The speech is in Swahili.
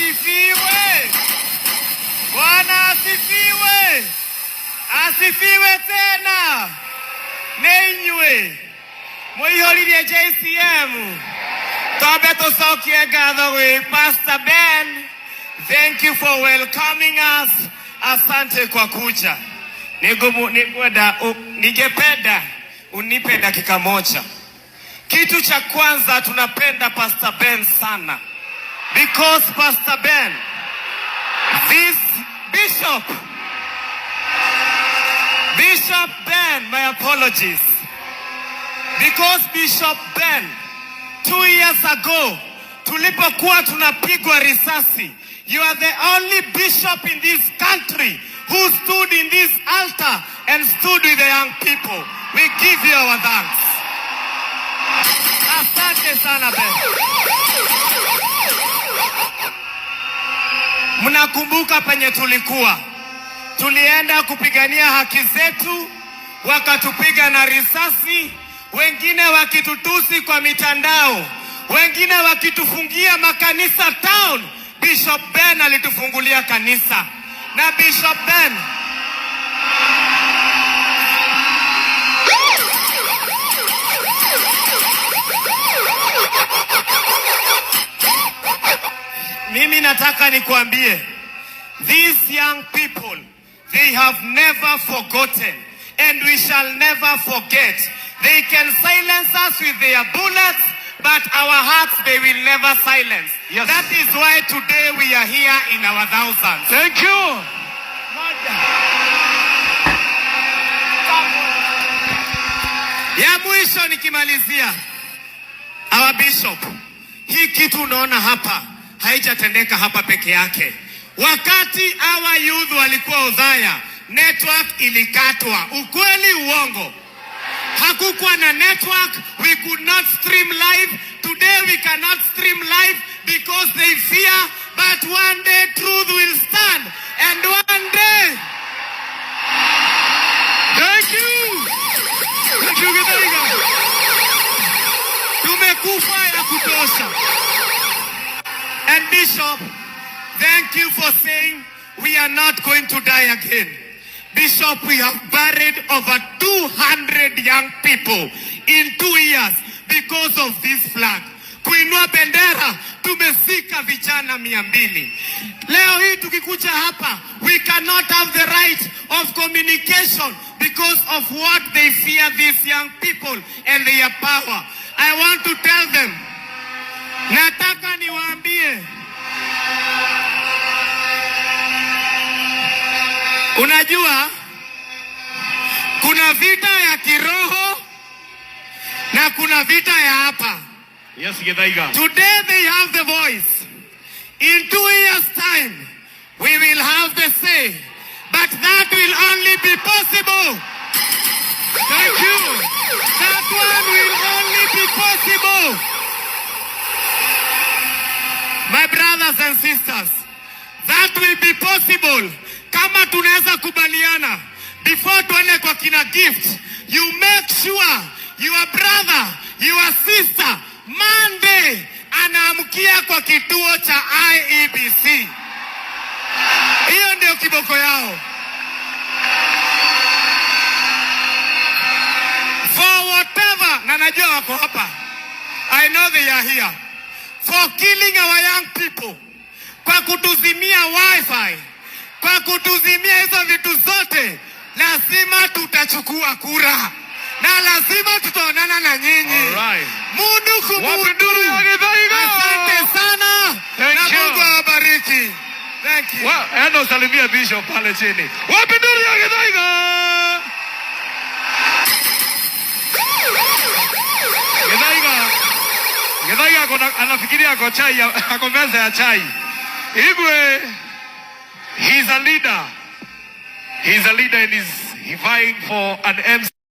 Asifiwe. Bwana asifiwe. Asifiwe tena. Nĩ inyuĩ mũihũririe JCM. Twambe tũcokie ngatho gwĩ Pastor Ben. Thank you for welcoming us. Asante kwa kuja. Ningependa unipe dakika moja. Kitu cha kwanza, tunapenda Pastor Ben sana because Pastor Ben, this Bishop, Bishop Ben, my apologies. Because Bishop Ben, 2 years ago, tulipokuwa tunapigwa risasi, you are the only bishop in this country who stood in this altar and stood with the young people. We give you our thanks. Asante sana, Ben. Mnakumbuka penye tulikuwa, tulienda kupigania haki zetu, wakatupiga na risasi, wengine wakitutusi kwa mitandao, wengine wakitufungia makanisa town. Bishop Ben alitufungulia kanisa na Bishop Ben. Mimi nataka nikuambie, these young people, they have never forgotten and we shall never forget. They can silence us with their bullets, but our hearts they will never silence. That is why today we are here in our thousands. Thank you. Moja. Ya mwisho nikimalizia, our bishop, hii kitu unaona hapa haijatendeka hapa peke yake. Wakati our youth walikuwa Othaya, network ilikatwa. Ukweli uongo? Hakukuwa na network, we could not stream live. Today we cannot stream live because they fear, but one day truth will stand and one day. Thank you. Thank you, Githaiga. Tumekufa ya kutosha. And Bishop, thank you for saying we are not going to die again. Bishop, we have buried over 200 young people in 2 years because of this flag. Kuinua bendera, tumezika vijana 200. Leo hii tukikuja hapa, we cannot have the right of communication because of what they fear, these young people and their power. I want to tell them, nataka niwaambie, unajua kuna vita ya kiroho na kuna vita ya hapa. Yes, Githaiga. Today they have the voice. In 2 years' time, we will have the say. But that will only be possible. Thank you. That one will only be possible. My brothers and sisters, that will be possible kama tunaweza kubaliana before tuende kwa kina Gift. You make sure your brother, your sister, Monday anaamkia kwa kituo cha IEBC. Hiyo ndio kiboko yao. For whatever, na najua wako hapa. I know they are here. For killing our young people, kwa kutuzimia wifi, kwa kutuzimia hizo vitu zote, lazima tutachukua kura na lazima tutaonana na nyinyi. Alright. Mundu Wapi kumundu. nduru ya Githaiga? Asante sana Thank na you. Mungu awabariki. Thank you. Enda usalimie bishop pale chini. Wapi nduru ya Githaiga? Githaiga. Githaiga anafikiria ako chai, ako meza ya chai. Igwe, he's a leader. He's a leader and he's vying for an MC.